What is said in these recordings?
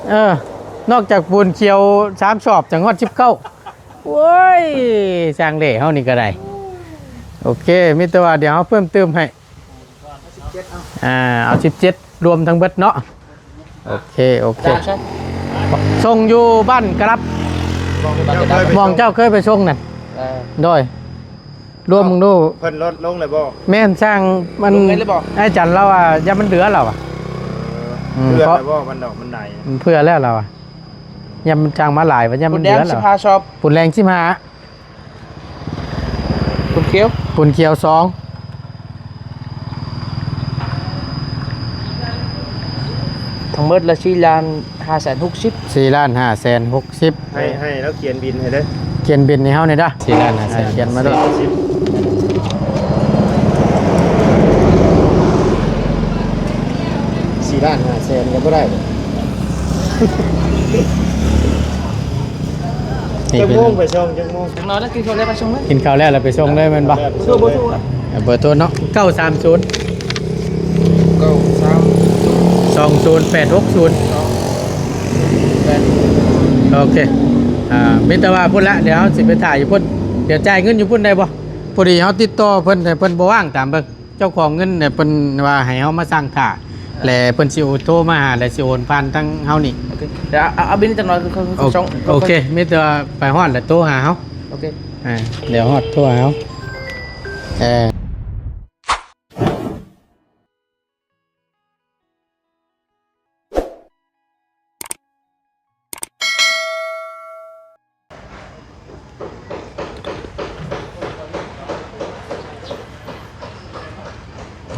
ເອີ ນອກຈາກປູນຂຽວສາມສອບ ຈັ່ງຮອດສິບເກົ້າ. ໂອ້ຍ ຊ່າງເຫຼເຮົານີ້ກໍໄດ້. ໂອເຄ ມີແຕ່ວ່າດຽວເຮົາເພີ່ມຕື່ມໃຫ້. ອ່າ ເອົາສິບເຈັດ ລວມທັງເບິດເນາະ. ໂອເຄ ໂອເຄ ສົ່ງຢູ່ບ້ານກະລັບ ໝ່ອງເຈົ້າເຄີຍໄປສົ່ງນັ້ນ. ເອີ ໂດຍ ລວມເບິ່ງດູ. ເພິ່ນລົດລົງແລ້ວບໍ່? ແມ່ນ ຊ່າງມັນ ລົງເລີຍບໍ່? ອ້າຍຈັນລາວວ່າຢ້ານມັນເຫຼືອລາວວ່າ. ເອີ ອືມ ເພື່ອແລ້ວບໍ່? ມັນດອກມັນໄດ້ ເພື່ອແລ້ວລາວວ່າ. ຢ້ານມັນຈ້າງມາຫຼາຍວ່າ ຢ້ານມັນເຫຼືອລາວ. ປູນແດງສິບຫ້າສອບ ປູນແດງສິບຫ້າ ປູນຂຽວ ປູນຂຽວສອງ ທັງໝົດລະສີ່ລ້ານຫ້າແສນຫົກສິບ ສີ່ລ້ານຫ້າແສນຫົກສິບ. ໃຫ້ ໃຫ້ລາວຂຽນບິນໃຫ້ເດີ້ ຂຽນບິນໃຫ້ເຮົາແດ່ເດີ້ ສີ່ລ້ານຫ້າແສນ ຂຽນມາເດີ້. ສີ່ລ້ານຫ້າແສນກໍບໍ່ໄດ້. ຈັກໂມງໄປສົ່ງ? ຈັກໂມງ? ຈັກໜ້ອຍແລ້ວກິນເຂົ້າແລ້ວໄປສົ່ງເລີຍ. ກິນເຂົ້າແລ້ວລະໄປສົ່ງເລີຍແມ່ນບໍ່? ບໍ່ໂທ ບໍ່ໂທ. ເບີໂທເນາະ ເກົ້າສາມສູນ ເກົ້າສາມສູນ ສອງສູນແປດຫົກສູນ. ໂອເຄ ອ່າ ມີແຕ່ວ່າພຸ້ນລະ ດຽວເຮົາຊິໄປຖ້າຢູ່ພຸ້ນ ດຽວຈ່າຍເງິນຢູ່ພຸ້ນໄດ້ບໍ່? ພໍດີເຮົາຕິດຕໍ່ເພິ່ນ ແຕ່ເພິ່ນບໍ່ວ່າງ ຕາມເບິ່ງ ເຈົ້າຂອງເງິນເນຍ ເພິ່ນວ່າໃຫ້ເຮົາມາສັ່ງຖ້າ ແລະເພິ່ນຊິໂອ ໂທມາຫາ ແລະຊິໂອນຜ່ານທາງເຮົານີ້. ໂອເຄ ດຽວເອົາ ເອົາບິນຈັກໜ້ອຍ. ໂອເຄ ມີແຕ່ວ່າໄປຮອດແລ້ວໂທຫາເຮົາ. ໂອເຄ ອ່າ ດຽວຮອດໂທຫາເຮົາ. ເອີ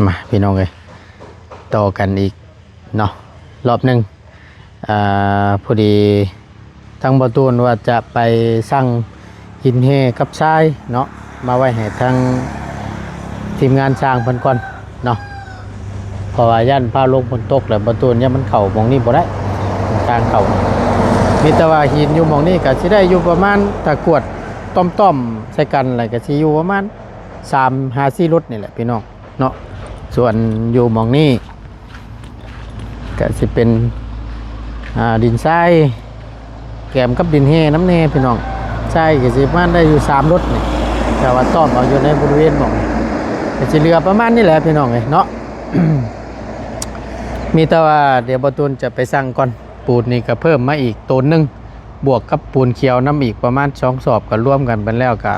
ມາ ພີ່ນ້ອງເອີຍ ຕໍ່ກັນອີກເນາະ ລອບໜຶ່ງ. ອ່າ ພໍດີທາງບ່າວຕູນວ່າຈະໄປສັ່ງຫີນແຮ່ກັບຊາຍເນາະ ມາໄວ້ໃຫ້ທາງທີມງານຊ່າງເພິ່ນກ່ອນເນາະ ເພາະວ່າຢ້ານຟ້າວລົງຝົນຕົກ ແລ້ວບ່າວຕູນຢ້ານມັນເຂົ້າໝ່ອງນີ້ບໍ່ໄດ້ ທາງເຂົ້າ. ມີແຕ່ວ່າຫີນຢູ່ໝ່ອງນີ້ກໍຊິໄດ້ຢູ່ປະມານ ຖ້າກວດຕ້ອມໆໃສ່ກັນແລ້ວ ກໍຊິຢູ່ປະມານສາມຫາສີ່ລົດນີ້ແຫຼະ ພີ່ນ້ອງເນາະ. ສ່ວນຢູ່ໝ່ອງນີ້ ກະຊິເປັນ ອ່າ ດິນຊາຍແກມກັບດິນແຮ່ນຳແດ່ພີ່ນ້ອງ. ຊາຍກະຊິປະມານໄດ້ຢູ່ສາມລົດນີ້ ແຕ່ວ່າຕ້ອມເອົາຢູ່ໃນບໍລິເວນໝ່ອງ ກະຊິເຫຼືອປະມານນີ້ແຫຼະພີ່ນ້ອງເອີຍເນາະ. ມີແຕ່ວ່າດຽວບ່າວຕູນຈະໄປສັ່ງກ່ອນ. ປູນນີ້ກະເພີ່ມມາອີກໂຕນໜຶ່ງ ບວກກັບປູນຂຽວນຳອີກປະມານສອງສອບ ກໍລວມກັນເປັນແລ້ວກໍ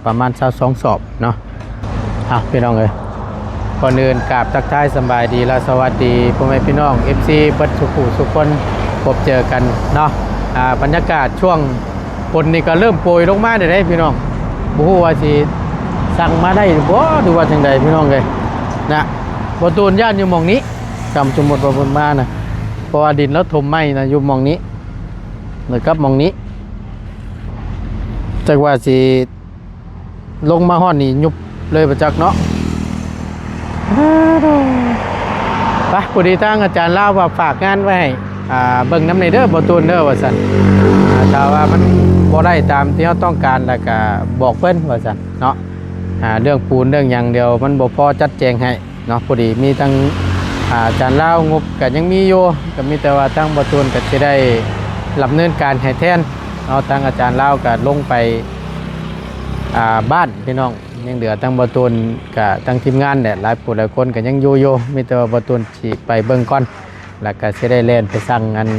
ປະມານຊາວສອງສອບເນາະ. ເອົາ ພີ່ນ້ອງເອີຍ ກ່ອນອື່ນກາບທັກທາຍສະບາຍດີ ແລະ ສະຫວັດດີພໍ່ແມ່ພີ່ນ້ອງ ເອັຟຊີ ເບິດສູ່ຜູ້ສູ່ຄົນ ພົບເຈີກັນເນາະ. ອ່າ ບັນຍາກາດຊ່ວງຝົນນີ້ກໍເລີ່ມໂປຍລົງມາແລ້ວເດ້ພີ່ນ້ອງ ບໍ່ຮູ້ວ່າຊິສັ່ງມາໄດ້ບໍ່ ຫຼືວ່າຈັ່ງໃດພີ່ນ້ອງເອີຍນະ. ບ່າວຕູນຢ້ານຢູ່ໝ່ອງນີ້ ຄັນສົມມຸດວ່າເພິ່ນມານະ ເພາະວ່າດິນລາວຖົມໃໝ່ນະ ຢູ່ໝ່ອງນີ້ ແລ້ວກັບໝ່ອງນີ້ ຈັກວ່າຊິລົງມາຮອດນີ້ຍຸບເລີຍບໍ່ຈັກເນາະ. ໄປ ພໍດີທາງອາຈານລາວວ່າຝາກງານໄວ້ໃຫ້ ອ່າ ເບິ່ງນຳແດ່ເດີ ບ່າວຕູນເດີ ວ່າຊັ້ນ. ອ່າ ຖ້າວ່າມັນບໍ່ໄດ້ຕາມທີ່ເຮົາຕ້ອງການ ແລ້ວກະບອກເພິ່ນ ວ່າຊັ້ນເນາະ. ອ່າ ເລື່ອງປູນເລື່ອງຫຍັງ ດຽວມັນບໍ່ພໍຈັດແຈງໃຫ້ ເນາະ. ພໍດີມີທັງ ອາ ອາຈານລາວ ງົບກໍຍັງມີຢູ່ ກໍມີແຕ່ວ່າທາງບ່າວຕູນກໍຊິໄດ້ດຳເນີນການໃຫ້ແທນເນາະ. ທາງອາຈານລາວກໍລົງໄປ ອາ ບ້ານພີ່ນ້ອງ ຍັງເຫຼືອທາງບ່າວຕູນ ກໍທາງທີມງານແຫຼະ ຫຼາຍຜູ້ຫຼາຍຄົນກໍຍັງຢູ່ຢູ່ ມີແຕ່ວ່າບ່າວຕູນຊິໄປເບິ່ງກ່ອນ ແລ້ວກໍຊິໄດ້ແລ່ນໄປສັ່ງອັນ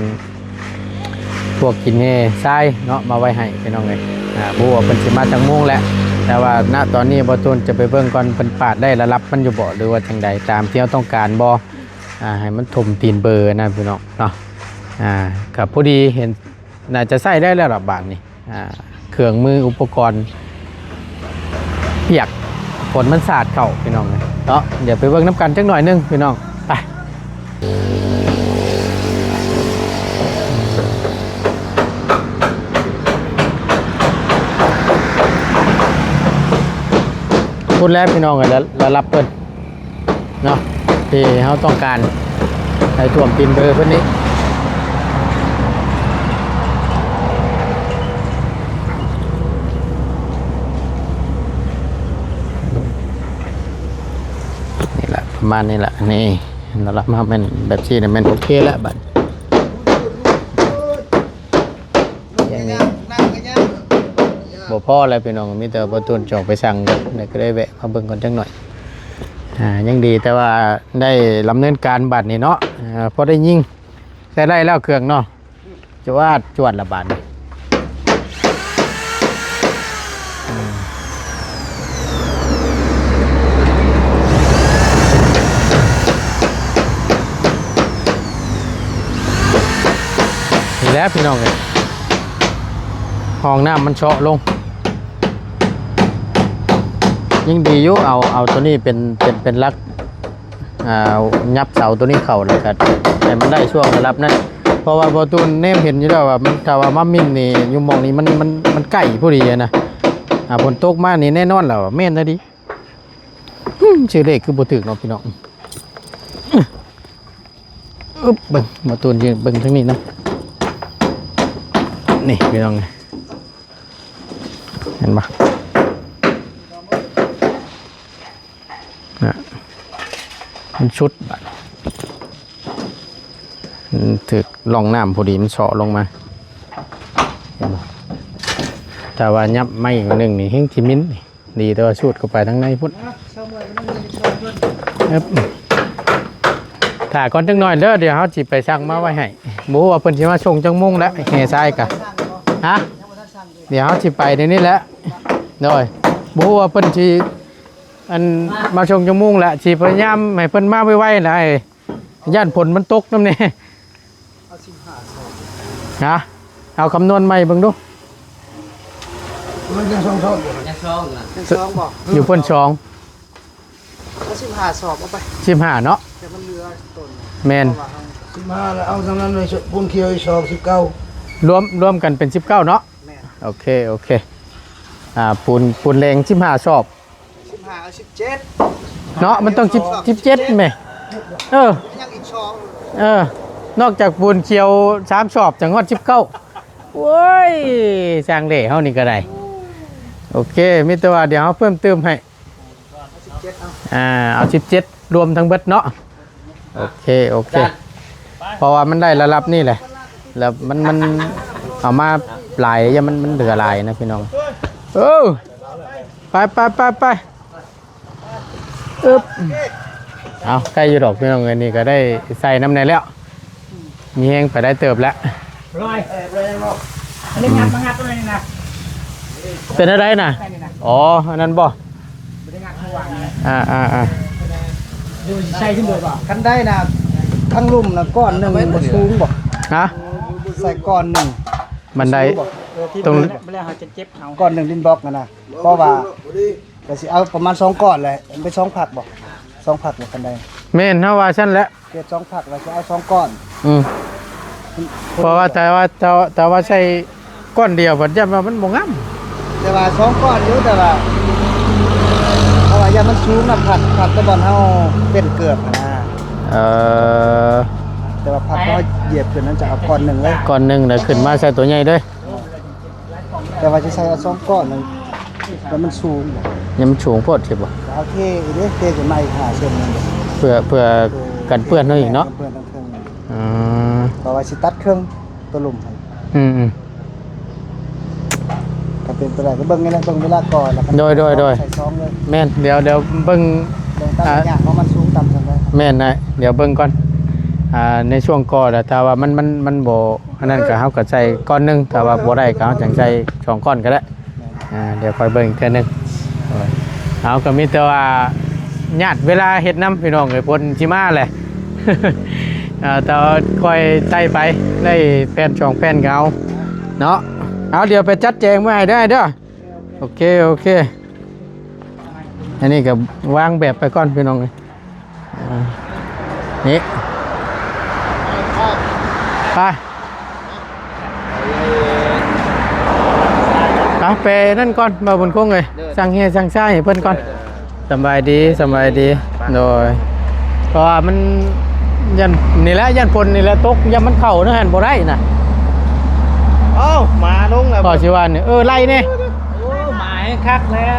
ພວກຫີນແຮ່ຊາຍເນາະ ມາໄວ້ໃຫ້ພີ່ນ້ອງເອີຍ. ອາ ບໍ່ຮູ້ວ່າເພິ່ນຊິມາຈັກໂມງແຫຼະ ແຕ່ວ່າ ນະ ຕອນນີ້ບ່າວຕູນຈະໄປເບິ່ງກ່ອນ ເພິ່ນປາດໄດ້ລະດັບມັນຢູ່ບໍ່ ຫຼືວ່າຈັ່ງໃດ ຕາມທີ່ເຮົາຕ້ອງການບໍ່ ອາ ໃຫ້ມັນຖົມຕີນເບີນະພີ່ນ້ອງເນາະ. ອາ ກໍພໍດີເຫັນ ໜ້າຈະໃຊ້ໄດ້ແລ້ວລະບາດນີ້ ອາ ເຄື່ອງມືອຸປະກອນປຽກ ຝົນມັນສາດເຂົ້າພີ່ນ້ອງເອີຍເນາະ. ດຽວໄປເບິ່ງນຳກັນຈັກໜ້ອຍໜຶ່ງພີ່ນ້ອງ ໄປ. ພຸ້ນແຫຼະພີ່ນ້ອງເອີຍ ລະ ລະດັບເພິ່ນ ເນາະ ທີ່ເຮົາຕ້ອງການໃຫ້ຖ້ວມຕີນເບີເພິ່ນນີ້. ນີ້ລະ ປະມານນີ້ລະ ນີ້ລະ ລະມາແມ່ນແບບຊີ້ນະ ແມ່ນໂອເຄລະບາດ. ນີ້ ບໍ່ພໍແລ້ວພີ່ນ້ອງ ມີແຕ່ບໍ່ຕູນຈອກໄປສັ່ງກັນ ແລ້ວກໍໄດ້ແວະມາເບິ່ງກ່ອນຈັກໜ້ອຍ. ອ່າ ຍັງດີແຕ່ວ່າໄດ້ດຳເນີນການບາດນີ້ເນາະ. ອ່າ ພໍໄດ້ຍິງ ໃຊ້ໄດ້ແລ້ວເຄື່ອງເນາະ. ຈວດ ຈວດລະບາດນີ້. ນີ້ແຫຼະພີ່ນ້ອງເອີຍ ຫ້ອງນ້ຳມັນເຊາະລົງ. ຍັງດີຢູ່ ເອົາ ເອົາໂຕນີ້ເປັນ ເປັນ ເປັນຫຼັກ ອ່າ ຫຍັບເສົາໂຕນີ້ເຂົ້າ ແລ້ວກໍໃຫ້ມັນໄດ້ຊ່ວງລະດັບນັ້ນ. ເພາະວ່າບໍ່ຕູນແນມເຫັນຢູ່ແລ້ວວ່າມັນ ຖ້າວ່າມາມິ່ງນີ້ ຢູ່ໝ່ອງນີ້ມັນ ມັນ ມັນໃກ້ພໍດີນະ. ອ່າ ຝົນຕົກມານີ້ແນ່ນອນແລ້ວ ແມ່ນອີ່ຫຼີ. ອືມ ຊື່ເລກຄືບໍ່ຖືກເນາະພີ່ນ້ອງ. ອຶບ ເບິ່ງ ມາຕູນຢືນເບິ່ງທາງນີ້ນຳ. ນີ້ພີ່ນ້ອງ ເຫັນບໍ່ ນະ ມັນສຸດບາດ ມັນຖືກຮ່ອງນ້ຳພໍດີ ມັນເຊາະລົງມາ ເຫັນບໍ່? ຖ້າວ່າຫຍັບໄມ້ໜຶ່ງນີ້ ແຮ່ງຊິມິນນີ້. ດີແຕ່ວ່າສູດເຂົ້າໄປທາງໃນພຸ້ນ. ເອີບ ຖ້າກ່ອນຈັກໜ້ອຍເດີ ດຽວເຮົາຊິໄປສັ່ງມາໄວ້ໃຫ້. ບໍ່ຮູ້ວ່າເພິ່ນຊິມາສົ່ງຈັກໂມງແລ້ວ ແຫ່ຊາຍກະ ຮະ? ດຽວເຮົາຊິໄປດຽວນີ້ແຫຼະ. ໂດຍ ບໍ່ຮູ້ວ່າເພິ່ນຊິ ອັນ ມາສົ່ງຈັກໂມງແລ້ວ ຊິພະຍາຍາມໃຫ້ເພິ່ນມາໄວໆນະ. ຢ້ານຝົນມັນຕົກນຳແດ່. ເອົາສິບຫ້າຊອກ ຮະ? ເອົາຄຳນວນໃໝ່ເບິ່ງດູ. ມັນຍັງສອງຊອກຢູ່ ຍັງສອງນະ ຍັງສອງບໍ່? ຢູ່ພຸ້ນສອງ ເອົາສິບຫ້າຊອກ ເອົາໄປ ສິບຫ້າເນາະ ແຕ່ມັນເຫຼືອຕົ້ນ ແມ່ນ ເພາະວ່າເຮົາ ສິບຫ້າ ແລ້ວເອົາທາງນັ້ນເລີຍ ປູນຂຽວອີກຊອກ ສິບເກົ້າ ລວມ ລວມກັນເປັນສິບເກົ້າເນາະ. ແມ່ນ ໂອເຄ ໂອເຄ ອ່າ ປູນ ປູນແດງສິບຫ້າຊອກ. ສິບຫ້າ ເອົາສິບເຈັດ ເນາະ ມັນຕ້ອງສິບ ສິບເຈັດແໝ່. ເອີ ຍັງອີກສອງ ເອີ ນອກຈາກປູນຂຽວສາມຊອກ ຈັ່ງຮອດສິບເກົ້າ. ໂອ້ຍ ຊ່າງເດ້ເຮົານີ້ກໍໄດ້. ໂອເຄ ມີແຕ່ວ່າດຽວເຮົາເພີ່ມຕື່ມໃຫ້ ສິບເຈັດ ເອົາ ອ່າ ເອົາສິບເຈັດ ລວມທັງເບິດເນາະ. ໂອເຄ ໂອເຄ ເພາະວ່າມັນໄດ້ລະດັບນີ້ແຫຼະ ແລ້ວມັນ ມັນເອົາມາຫຼາຍ ຢ້ານມັນ ມັນເຫຼືອຫຼາຍນະພີ່ນ້ອງ. ເອີ ໄປ ໄປ ໄປ ໄປ ອຶບ ເອົາ ໃກ້ຢູ່ດອກພີ່ນ້ອງເອີຍ ນີ້ກໍໄດ້ໃສ່ນຳແດ່ແລ້ວ ມີແຮງໄປໄດ້ເຕີບແລ້ວ. ລອຍ ອັນນີ້ງັດ ມາງັດຕົວນີ້ນະ ເປັນແນວໃດນະ? ອໍ ອັນນັ້ນບໍ່? ບໍ່ໄດ້ງັດເມື່ອວານນີ້ ອ່າໆໆ ຢູ່ໃສ່ຂຶ້ນໂດຍບໍ່? ຄັນໄດ້ນະ ທັງລຸ່ມນະ ກ້ອນໜຶ່ງມັນສູງບໍ່? ຮະ? ໃສ່ກ້ອນໜຶ່ງ ບັນໄດ ເອີ ທີ່ ຕົງ ບັນໄດ ບັນໄດເຮົາຈະເຈັບເຮົາ ກ້ອນໜຶ່ງດິນບລັອກຫັ້ນນະ ເພາະວ່າ ກໍຊິເອົາປະມານສອງກ້ອນແຫຼະ ເປັນສອງພັກບໍ່? ສອງພັກບໍ່ ຄັນໄດ້ ແມ່ນ ເຮົາວ່າຊັ້ນແຫຼະ ເຮັດສອງພັກແລ້ວຊິເອົາສອງກ້ອນ. ອືມ ເພາະວ່າ ແຕ່ວ່າ ແຕ່ ແຕ່ວ່າໃສ່ກ້ອນດຽວ ບັດຢ້ານວ່າມັນບໍ່ງາມ ແຕ່ວ່າສອງກ້ອນຢູ່ ແຕ່ວ່າ ເພາະວ່າຢ້ານມັນສູງນະ ພັກ ພັກແຕ່ບ່ອນເຮົາເປັນເກີບຫັ້ນນະ. ເອີ ແຕ່ວ່າພັກເຮົາຢຽບຂຶ້ນນັ້ນ ຈະເອົາກ້ອນໜຶ່ງເລີຍ ກ້ອນໜຶ່ງ ແລ້ວຂຶ້ນມາໃສ່ຕົວໃຫຍ່ເລີຍ. ແຕ່ວ່າຊິໃສ່ເອົາສອງກ້ອນນັ້ນ ແລ້ວມັນສູງ ຍັງມັນສູງໂພດຊິບໍ່? ເອົາເທອີກເດ້ ເທຂຶ້ນມາອີກຫ້າເຊັນນັ້ນ ເພື່ອ ເພື່ອກັນເປື້ອນເຮົາອີກເນາະ ກັນເປື້ອນທາງເທິງ. ອືມ ເພາະວ່າຊິຕັດເຄິ່ງຕົວລຸ່ມຫັ້ນ. ອືມໆ ກໍເປັນໄປໄດ້ ກໍເບິ່ງນີ້ແຫຼະ ເບິ່ງເວລາກ່ອນ ແລ້ວກໍ ໂດຍໆໆ ໃສ່ຊອງເລີຍ. ແມ່ນ ດຽວ ດຽວເບິ່ງ ເບິ່ງຕາມ ອ່າ ໄລຍະວ່າມັນສູງຕ່ຳສ່ຳໃດ. ແມ່ນນະ ດຽວເບິ່ງກ່ອນ ອ່າ ໃນຊ່ວງກໍ່ ແລ້ວຖ້າວ່າມັນ ມັນ ມັນບໍ່ ອັນນັ້ນກໍເຮົາກໍໃສ່ກ້ອນໜຶ່ງ ຖ້າວ່າບໍ່ໄດ້ກໍເຮົາຈັ່ງໃສ່ສອງກ້ອນກໍໄດ້. ອ່າ ດຽວຄ່ອຍເບິ່ງອີກເທື່ອໜຶ່ງ. ເຮົາກໍມີແຕ່ວ່າຍາດເວລາເຮັດນຳ ພີ່ນ້ອງເອີຍ ຝົນຊິມາແຫຼະ. ອ່າ ແຕ່ວ່າຄ່ອຍໄຕ່ໄປ ໄດ້ແຜ່ນສອງແຜ່ນກໍເອົາເນາະ. ເອົາ ດຽວໄປຈັດແຈງມາໃຫ້ເດີ ເດີ. ໂອເຄ ໂອເຄ ອັນນີ້ກໍວາງແບບໄປກ່ອນ ພີ່ນ້ອງເອີຍ. ອ່າ ນີ້ ໄປ ໄປ ໄປນັ້ນກ່ອນ ບ່າວບຸນຄົງເອີຍ. ໂດຍ ສັ່ງແຮ່ສັ່ງຊາຍໃຫ້ເພິ່ນກ່ອນ. ໂດຍ ໂດຍ ສຳບາຍດີ ສຳບາຍດີ. ໄປ ໂດຍ ເພາະວ່າມັນຢ້ານ ນີ້ແຫຼະ ຢ້ານຝົນນີ້ແຫຼະຕົກ ຢ້ານມັນເຂົ້າໃນຫັ້ນບໍ່ໄດ້ນະ. ເອົ້າ ໝາລົງແລ້ວ ພໍຊິວ່ານີ້ ເອີ ໄລ່ແດ່. ໂອ້ ໝາແຮງຄັກແລ້ວ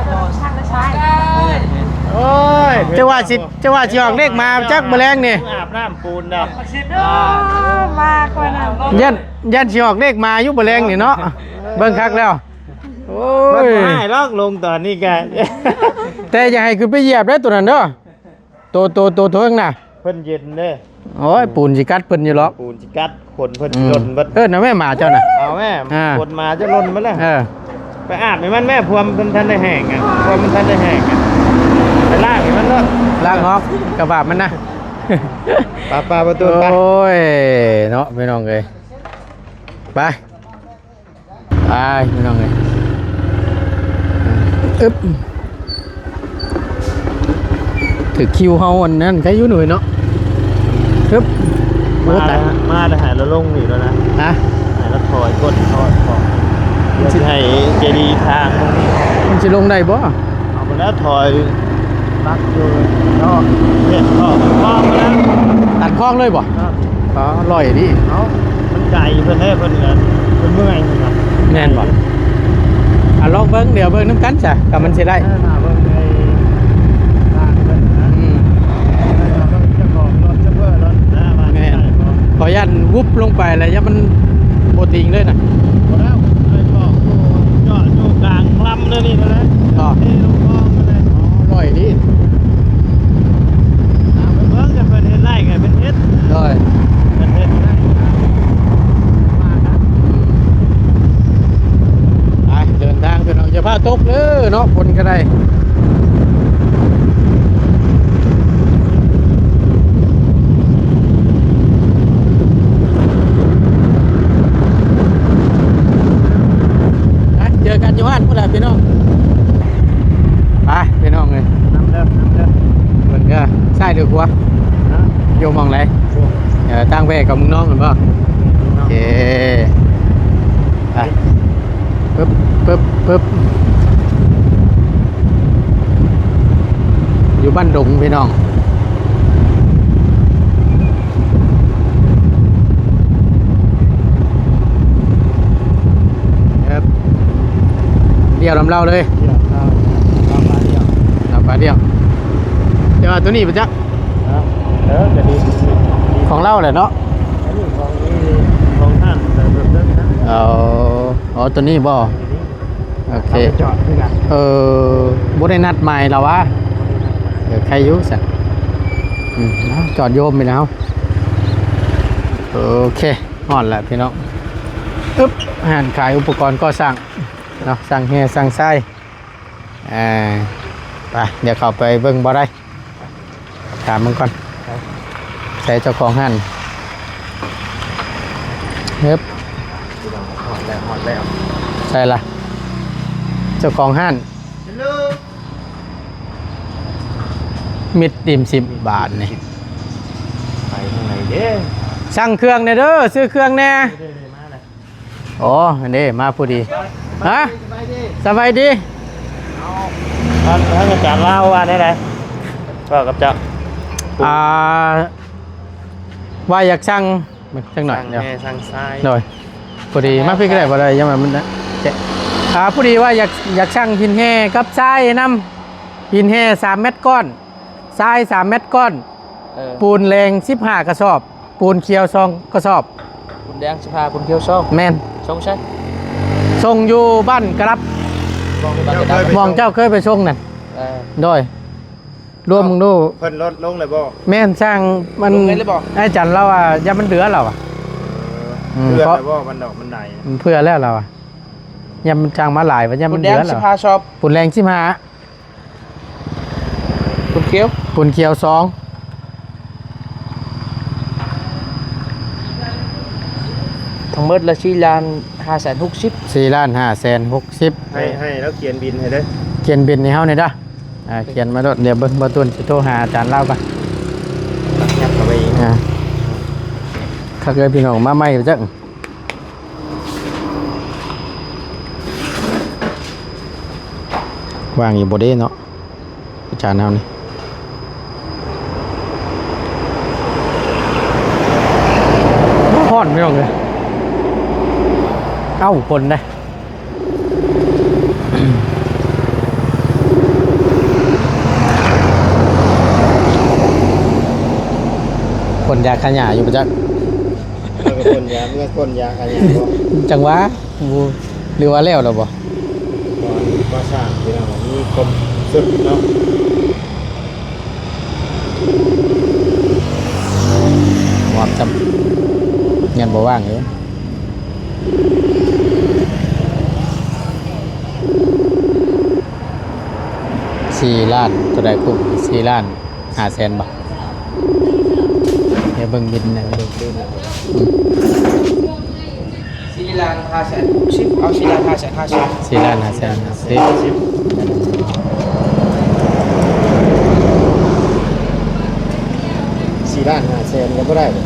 ໂອ້ຍ ຈະວ່າຊິ ຈະວ່າຊິອອກເລກໝາຈັກມື້ແລງນີ້ ອາບນ້ຳປູນດອກ. ເອີ ມາກ່ອນນະ ຢ້ານ ຢ້ານຊິອອກເລກໝາຢູ່ມື້ແລງນີ້ເນາະ. ເບິ່ງຄັກແລ້ວ ໂອ້ຍ ມັນບໍ່ຮ້າຍດອກ ລົງຕອນນີ້ກະ ແຕ່ຢ່າໃຫ້ຂຶ້ນໄປຢຽບເດີໂຕນັ້ນເດີ ໂຕ ໂຕ ໂຕເທິງນະ ເພິ່ນເຢັນເດ້. ໂອ້ຍ ປູນຊິກັດເພິ່ນຢູ່ຫຼອກ ປູນຊິກັດ ຂົນເພິ່ນຊິຫຼົ່ນເບິດ. ເອີ້ນເອົາແມ່ໝາເຈົ້ານະ ເອົາແມ່ ຂົນໝາຈະຫຼົ່ນເບິດແລ້ວ. ເອີ ໄປອາບໃຫ້ມັນແມ່ ພວມເພິ່ນທັນໄດ້ແຫ້ງອະ ພວມມັນທັນໄດ້ແຫ້ງອະ ໄປລ້າງໃຫ້ມັນໂລດ ລ້າງອອກກະບາບມັນນະ. ໄປໆ ປະຕູໄປ. ໂອ້ຍ ເນາະ ພີ່ນ້ອງເອີຍ ໄປ. ໄປພີ່ນ້ອງເອີຍ ອຶບ ຖືກຄິວເຮົາອັນນັ້ນໃຄຢູ່ໜ້ອຍເນາະ ອຶບ ໂອ້ ມາແຕ່ ຕາຍ ມາແຕ່ໃຫ້ລາວລົງນີ້ແລ້ວນະ ຮະ ໃຫ້ລາວຖອຍກົ້ນຖອຍຂອງ ດຽວຊິໃຫ້ເຈດີທາງລົງນີ້ ມັນຊິລົງໄດ້ບໍ່? ເອົາໄປແລ້ວ ຖອຍຕັດຢູ່ເນາະ ເຮັດອອກຄອງແລ້ວ ຕັດຄອງເລີຍບໍ່? ອໍ ລອຍດີ ເອົ້າ ມັນໄກເພິ່ນເດ້ ເພິ່ນກະເພິ່ນເມື່ອຍເພິ່ນກະ ແມ່ນບໍ່? ອ່າ ລອງເບິ່ງ ດຽວເບິ່ງນຳກັນຊະ ກະມັນຊິໄດ້ ເອີ ຖ້າເບິ່ງໃນທາງເພິ່ນນະ ອືມ ຖ້າເບິ່ງເຈົ້າຂອງລົດ ໂຊເຟີລົດນະ ວ່າ ແມ່ນ ໄດ້ບໍ່? ຂໍຢ້ານວຸບລົງໄປແລ້ວ ຢ້ານມັນບໍ່ຕິງເລີຍນະ ບໍ່ແລ້ວ ໄດ້ບອກຢູ່ ຈອດຢູ່ກາງລຳເລີຍນີ້ແຫຼະ ເນາະ ເທລົງຄອງເລີຍ ອໍ ລອຍດີ. ເອົາໄປເບິ່ງ ຄັນເພິ່ນເຮັດໄດ້ກະເພິ່ນເຮັດ ໂດຍ ເພິ່ນເຮັດໄດ້ ໄປ ເດີນທາງພີ່ນ້ອງ ຢ່າຟ້າວຕົກເດີເນາະ ຝົນກະໄດ້ ໄປ ເຈີກັນຢູ່ຮ້ານພຸ້ນລະພີ່ນ້ອງ. ໄປພີ່ນ້ອງເອີຍ ນຳເດີ ນຳເດີ ເບິ່ງເດີ ຊ້າຍຫຼືຂວາ? ຮະ? ຢູ່ໝ່ອງໃດ? ເອີ ທາງແວ່ເຂົ້າເມືອງນອງຫັ້ນບໍ່? ໂອເຄ ໄປ ປຶບ ປຶບ ປຶບ ຢູ່ບ້ານດົງພີ່ນ້ອງ. ແບບ ດຽວນຳລາວເລີຍ ດຽວ ລາວ ລາວປາດຽວ ລາວປາດຽວ ແຕ່ວ່າໂຕນີ້ບໍ່ຈັກ ຮະ? ເອີ ກະດີ ຂອງລາວແຫຼະເນາະ ອັນນີ້ຂອງ ຂອງທ່ານ ເອີ ເອີ ເອີ ອໍ ໂຕນີ້ບໍ່? ໂອເຄ ເອົາໄປຈອດຄືກັນ ເອີ ບໍ່ໄດ້ນັດໝາຍລາວຫວາ? ເອີ ໄຄຢູ່ຊັ້ນ ອືມ ເອົາ ຈອດໂຍມໄປແລ້ວ ໂອເຄ ຮອດແລ້ວພີ່ນ້ອງ ອຶບ ຮ້ານຂາຍອຸປະກອນກໍ່ສ້າງເນາະ ຊ່າງແຮ່ ຊ່າງຊາຍ ອ່າ ໄປ ດຽວເຂົ້າໄປເບິ່ງບໍ່ໄດ້ ຖາມເບິ່ງກ່ອນ ໃສເຈົ້າຂອງຮ້ານ ເອີບ ຮອດແລ້ວ ຮອດແລ້ວ ໃສລະ ເຈົ້າຂອງຮ້ານ ມິດຕິ່ມຊິບ ບາດນີ້ ໄປທາງໃດເດ້? ສັ່ງເຄື່ອງແດ່ເດີ ຊື້ເຄື່ອງແດ່ ເດ້ໆ ມາແລ້ວ ໂອ້ ອັນນີ້ມາພໍດີ ຮະ ສະບາຍດີ ເອົ້າ ທ່ານ ທ່ານອາຈານລາວວ່າແນວໃດ? ເວົ້າກັບເຈົ້າ ອ່າ ວ່າຢາກສັ່ງ ຈັກໜ້ອຍ ສັ່ງແຮ່ ສັ່ງຊາຍ ໂດຍ ພໍດີມາພີ້ກະໄດ້ ບໍ່ໄດ້ ຍັງວ່າມັນ ອ່າ ພໍດີວ່າຢາກ ຢາກສັ່ງຫີນແຮ່ກັບຊາຍນຳ ຫີນແຮ່ສາມແມັດກ້ອນ ຊາຍສາມແມັດກ້ອນ ເອີ ປູນແຫຼງສິບຫ້າກະສອບ ປູນຂຽວສອງກະສອບ ປູນແດງສິບຫ້າ ປູນຂຽວສອງ ແມ່ນ ສົ່ງໃສ? ສົ່ງຢູ່ບ້ານກະລັບ ໝ່ອງເຈົ້າເຄີຍໄປສົ່ງນັ້ນ ເອີ ໂດຍ ລວມເບິ່ງດູ ເພິ່ນລົດລົງແລ້ວບໍ່? ແມ່ນ ຊ່າງມັນ ລົງເລີຍບໍ່? ອ້າຍຈັນລາວວ່າຢ້ານມັນເດືອລາວວ່າ ເອີ ອືມ ເພື່ອແລ້ວບໍ່? ມັນດອກມັນໄດ ເພື່ອແລ້ວລາວວ່າ ຢ້ານມັນຊ່າງມາຫຼາຍວ່າຢ້ານມັນເດືອລາວ ປູນແດງສິບຫ້າຊອບ ປູນແດງສິບຫ້າ ປູນຂຽວ ປູນຂຽວສອງ ທັງໝົດລະສີ່ລ້ານຫ້າແສນຫົກສິບ ສີ່ລ້ານຫ້າແສນຫົກສິບ ໃຫ້ ໃຫ້ລາວຂຽນບິນໃຫ້ເດີ ຂຽນບິນໃຫ້ເຮົາແດ່ເດີ ອ່າ ຂຽນມາໂລດ ດຽວເບິ່ງ ບ່າວຕູນຊິໂທຫາອາຈານລາວກ່ອນ ຍັບເຂົ້າໄປອີກ ອ່າ ຄັກເລີຍພີ່ນ້ອງ ມາໃໝ່ຈັກ ວ່າງຢູ່ບໍ່ເດ້ເນາະ ອາຈານເຮົານີ້ ຮ້ອນພີ່ນ້ອງເອີຍ ເອົ້າ ຝົນເດ້ ຂົນຢາຂະຫຍ້າຢູ່ບໍ່ຈັກ ເອີ ຂົນຢາ ເມື່ອຂົນຢາຂະຫຍ້າບໍ່ ຈັ່ງຫວະ ໂອ້ ຫຼືວ່າແລ້ວແລ້ວບໍ່? ບໍ່ ກໍ່ສ້າງພີ່ນ້ອງ ມີຄົບຊຸດເນາະ. ໝອບຈຳ ຍັງບໍ່ວ່າງຢູ່. ສີ່ລ້ານ ເທົ່າໃດ? ຄຸ້ມສີ່ລ້ານຫ້າແສນບໍ່? ດຽວເບິ່ງບິນນະ. ສີ່ລ້ານຫ້າແສນຫົກສິບ ເອົາສີ່ລ້ານຫ້າແສນຫ້າສິບ ສີ່ລ້ານຫ້າແສນຫ້າສິບ. ສີ່ລ້ານຫ້າແສນກໍບໍ່ໄດ້ບໍ່?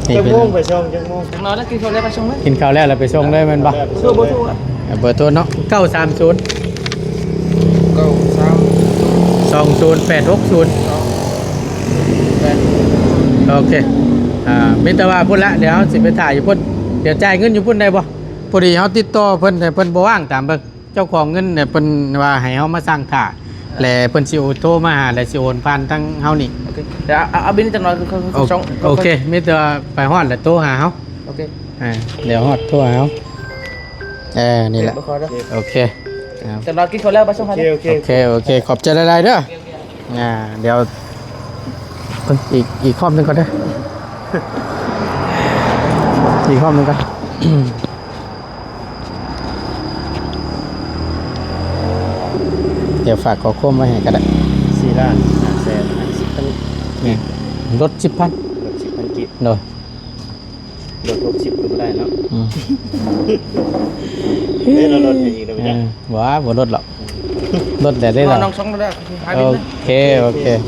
ນີ້ ຈັກໂມງໄປສົ່ງ? ຈັກໂມງ? ຈັກໜ້ອຍແລ້ວ ກິນເຂົ້າແລ້ວໄປສົ່ງເລີຍ. ກິນເຂົ້າແລ້ວລະໄປສົ່ງເລີຍແມ່ນບໍ່? ບໍ່ໂທ ບໍ່ໂທ. ເບີໂທເນາະ ເກົ້າສາມສູນ ເກົ້າສາມ ສອງສູນແປດຫົກສູນ. ໂອເຄ ອ່າ ມີແຕ່ວ່າພຸ້ນລະ ດຽວເຮົາຊິໄປຖ້າຢູ່ພຸ້ນ. ດຽວຈ່າຍເງິນຢູ່ພຸ້ນໄດ້ບໍ່? ພໍດີເຮົາຕິດຕໍ່ເພິ່ນ ແຕ່ເພິ່ນບໍ່ວ່າງ. ຕາມເບິ່ງ ເຈົ້າຂອງເງິນເນຍ ເພິ່ນວ່າໃຫ້ເຮົາມາສັ່ງຖ້າ ແລະ ເພິ່ນຊິໂທມາຫາ ແລະ ຊິໂອນຜ່ານທາງເຮົານີ້. ໂອເຄ ດຽວເອົາ ເອົາບິນຈັກໜ້ອຍ. ໂອເຄ ມີແຕ່ວ່າໄປຮອດແລ້ວໂທຫາເຮົາ. ໂອເຄ ອ່າ ດຽວຮອດໂທຫາເຮົາ. ເອີ ນີ້ແຫຼະ ໂອເຄ ຈັກໜ້ອຍກິນເຂົ້າແລ້ວໄປສົ່ງໃຫ້. ໂອເຄ ໂອເຄ ຂອບໃຈຫຼາຍໆເດີ. ອ່າ ດຽວ ອີກ ອີກຮອບໜຶ່ງກ່ອນເດີ ອີກຮອບໜຶ່ງກ່ອນ. ດຽວຝາກຂໍ້ຄວາມໄວ້ໃຫ້ກໍໄດ້. ສີ່ລ້ານຫ້າແສນຫ້າສິບພັນ ແມ່ນ ລົດສິບພັນ ລົດສິບພັນກີບ. ໂດຍ ລົດຫົກສິບກໍບໍ່ໄດ້ເນາະ. ອືມ ເດ້ ລົດໃຫ້ອີກແລ້ວ. ເອີ ບໍ່ ບໍ່ລົດຫຼອກ ລົດແລ້ວເດ້. ໂອເຄ ໂອເຄ ອືມ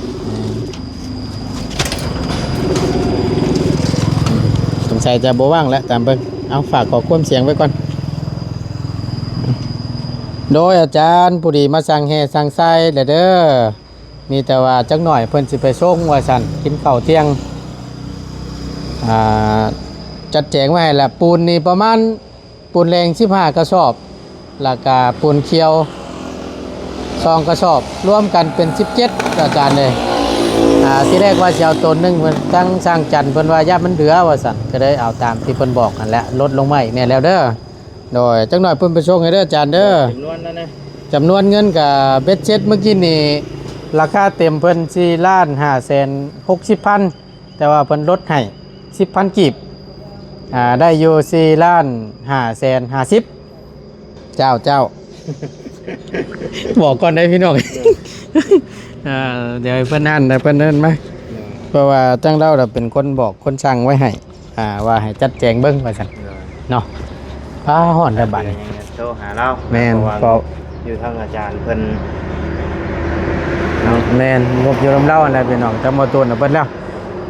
ສົງໄສຈະບໍ່ວ່າງແຫຼະ ຕາມເບິ່ງ. ເອົາ ຝາກຂໍ້ຄວາມສຽງໄວ້ກ່ອນ. ໂດຍ ອາຈານ ຜູ້ດີມາສັ່ງແຮ່ສັ່ງຊາຍແລ້ວເດີ. ມີແຕ່ວ່າຈັກໜ້ອຍເພິ່ນຊິໄປສົ່ງວ່າຊັ້ນ ກິນເຂົ້າທ່ຽງ. ອ່າ ຈັດແຈງໄວ້ໃຫ້ລະ ປູນນີ້ປະມານ ປູນແດງສິບຫ້າກະສອບ ແລ້ວກະປູນຂຽວສອງກະສອບ ລວມກັນເປັນສິບເຈັດ ອາຈານເອີຍ. ອ່າ ທີແລກວ່າຊິເອົາໂຕນໜຶ່ງ ເພິ່ນ ທາງຊ່າງຈັນເພິ່ນວ່າຢ້ານມັນເຫຼືອວ່າຊັ້ນ ກໍເລີຍເອົາຕາມທີ່ເພິ່ນບອກຫັ້ນແຫຼະ ລົດລົງມາອີກແດ່ແລ້ວເດີ. ໂດຍ ຈັກໜ້ອຍເພິ່ນໄປສົ່ງໃຫ້ເດີອາຈານເດີ. ຈຳນວນນັ້ນນະ ຈຳນວນເງິນກະເບັດເສັດມື້ກີ້ນີ້ ລາຄາເຕັມເພິ່ນສີ່ລ້ານຫ້າແສນຫົກສິບພັນ ແຕ່ວ່າເພິ່ນລົດໃຫ້ສິບພັນກີບ ອ່າ ໄດ້ຢູ່ສີ່ລ້ານຫ້າແສນຫ້າສິບ. ເຈົ້າ ເຈົ້າ ບອກກ່ອນໄດ໋ພີ່ນ້ອງ. ອ່າ ດຽວໃຫ້ເພິ່ນຫັ້ນ ໃຫ້ເພິ່ນເອີ້ນມາ ເພາະວ່າທາງລາວລະເປັນຄົນບອກ ຄົນສັ່ງໄວ້ໃຫ້ ອ່າ ວ່າໃຫ້ຈັດແຈງເບິ່ງວ່າຊັ້ນເນາະ. ຟ້າຮ້ອນແລ້ວບາດນີ້ ໂທຫາລາວ. ແມ່ນ ເພາະວ່າຢູ່ທາງອາຈານເພິ່ນເນາະ. ແມ່ນ ງົບຢູ່ນຳລາວຫັ້ນແຫຼະພີ່ນ້ອງ ທາງໝໍຕູນເອົາເບິດແລ້ວ.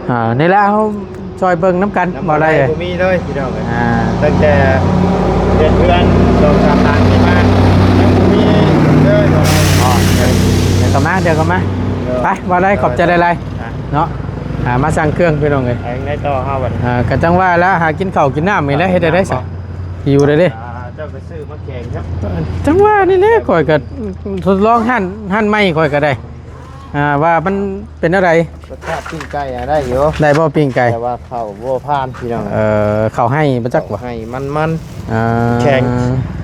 ອ່າ ນີ້ແຫຼະ ເຮົາຊ່ອຍເບິ່ງນຳກັນ ບໍ່ໄດ້ ບໍ່ມີເລີຍພີ່ນ້ອງເອີຍ. ອ່າ ຕັ້ງແຕ່ເຮັດເຮືອນສອງສາມຫຼັງນີ້ມາ ຍັງບໍ່ມີເລີຍ. ອໍ ດຽວກໍມາ ດຽວກໍມາ. ໄປ ບໍ່ໄດ້ ຂອບໃຈຫຼາຍໆເນາະ. ອ່າ ມາສັ່ງເຄື່ອງພີ່ນ້ອງເອີຍ. ໄປໄງຕໍ່ເຮົາບັດນີ້? ອ່າ ກໍຈັ່ງວ່າລະ ຫາກິນເຂົ້າກິນນ້ຳນີ້ແຫຼະ ເຮັດໄດ້ໄດ໋ຊະ ຫິວໄດ໋ເດ້. ອ່າ ເຈົ້າກໍຊື້ມາແຂງຄັບ. ຈັ່ງວ່ານີ້ແຫຼະ ຂ້ອຍກໍທົດລອງຮ້ານ ຮ້ານໃໝ່ຂ້ອຍກໍໄດ້ ອ່າ ວ່າມັນເປັນແນວໃດ. ລົດຊາດປີ້ງໄກ່ອະໄດ້ຢູ່. ໄດ້ບໍ່ປີ້ງໄກ່? ແຕ່ວ່າເຂົ້າບໍ່ຜ່ານພີ່ນ້ອງ. ເອີ ເຂົ້າໄຮ່ບໍ່ຈັກບໍ່? ໄຮ່ມັນໆ ອ່າ ແຂງ.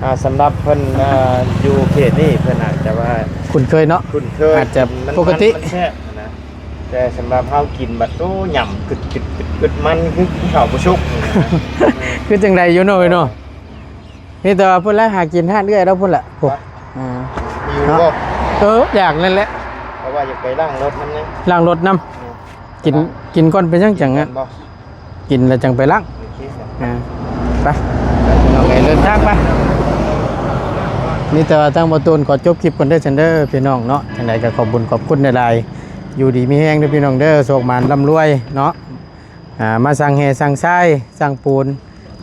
ອ່າ ສຳລັບເພິ່ນ ອ່າ ຢູ່ເຂດນີ້ເພິ່ນອາດຈະວ່າຄຸ້ນເຄີຍເນາະ ຄຸ້ນເຄີຍ ອາດຈະປົກກະຕິ ມັນແຊບນະ. ແຕ່ສຳລັບເຮົາກິນບັດ ໂອ້ ຫຍ້ຳກຶດໆ ມັນຄືກິນເຂົ້າບໍ່ສຸກ ຄືຈັ່ງໃດຢູ່ເນາະ ເອີຍເນາະ. ມີແຕ່ວ່າພຸ້ນແຫຼະ ຫາກິນຮ້ານເອື້ອຍລາວພຸ້ນແຫຼະ. ໂອ້ ຫິວບໍ່? ເອີ ຢາກນັ້ນແຫຼະ ເພາະວ່າຢາກໄປລ້າງລົດນຳ. ລ້າງລົດນຳ. ກິນ ກິນກ່ອນ ເປັນຫຍັງຈັ່ງ ກິນແລ້ວຈັ່ງໄປລ້າງ. ໂອເຄ ອ່າ ໄປ ພີ່ນ້ອງເອີຍ ເດີນທາງໄປ. ມີແຕ່ວ່າທາງໝໍຕູນຂໍຈົບຄລິບກ່ອນເດີຊັ້ນເດີພີ່ນ້ອງເນາະ. ຈັ່ງໃດກໍຂອບບຸນຂອບຄຸນຫຼາຍໆ ຢູ່ດີມີແຮງເດີພີ່ນ້ອງເດີ ໂຊກໝານລ່ຳລວຍເນາະ. ອ່າ ມາສັ່ງແຮ່ສັ່ງຊາຍ ສັ່ງປູນ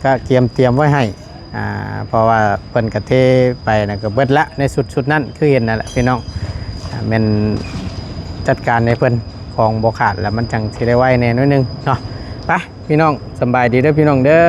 ກະກຽມຕຽມໄວ້ໃຫ້ ອ່າ ເພາະວ່າເພິ່ນກະເທໄປນະ ກະເບິດລະໃນຊຸດ ຊຸດນັ້ນ ຄືເຫັນນັ້ນແຫຼະພີ່ນ້ອງ. ອ່າ ແມ່ນຈັດການໃຫ້ເພິ່ນ ຂອງບໍ່ຂາດລະ ມັນຈັ່ງຊິໄດ້ໄວແດ່ໜ້ອຍໜຶ່ງເນາະ. ໄປ ພີ່ນ້ອງ ສຳບາຍດີເດີພີ່ນ້ອງເດີ.